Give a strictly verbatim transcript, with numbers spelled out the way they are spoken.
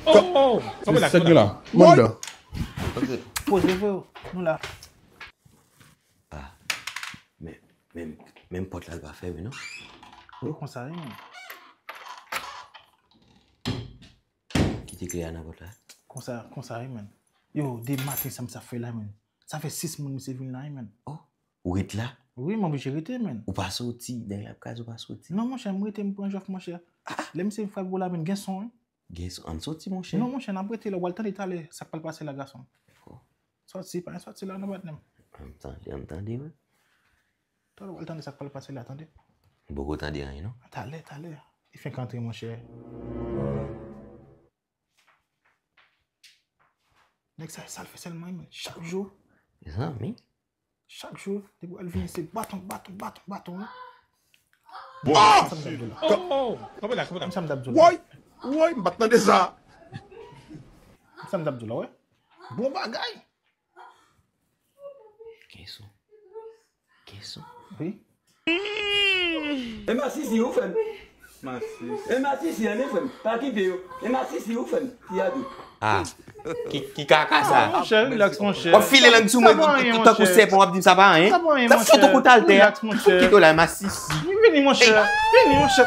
Oh! Kanpe la, kanpe la. Manda. Ok. Poze vre, nou la. Ah, men, men, men pòt la pa fèmen, non? Wi, konsa, wi, men. Kite kle a nan pòt la. Konsa, konsa, wi, men. Yo, de maten, sa m sa fè la, men. Sa fè sis moun misye vin la, wi, men. Oh, ou ret la? Wi, m oblije rete, men. Ou pa soti, nèg la ap kraze, ou pa soti? Non, monchè, m rete, m pran jòf, monchè. Lè misye frape gwo la, men, gen son, wi. Gen son, ann soti, monchè. Non, monchè, n ap rete la, w al tande talè, sa k pral pase la, gason. Oh. Sòti, pa sòti la, non, patnè m. Ann tande, ann tande, wi. Talè w al tande sa k pral pase la, tande. M poko tande anyen, non. Talè, talè. Li fenk antre, monchè. Nèg sa, sa l fè sèlman, men. Chak jou. Mezanmi. Chak jou, depi w al vini, se baton, baton, baton, baton, wi. Bon, sa m t ap di w la. Oh, oh, kanpe la, kanpe la. Sa m t ap di w la. Woy, woy, m pa t tande sa. Sa m t ap di w la, wi. Bon bagay. Keso. Keso. Wi. E masisi, ou fè m. Masisi. E masisi, an, men fè m. Pa kite yo. E masisi, ou fè m. Ti a di. Ah. Ki, ki kaka sa? Monchè, relax, monchè. W ap file lang sou mwen, tankou sèpan, w ap di m sa pa anyen. Sa pa anyen, monchè. Sa fout ou kout altè a. Relax, monchè. Kite w la, masisi. Vini, monchè. Vini, monchè.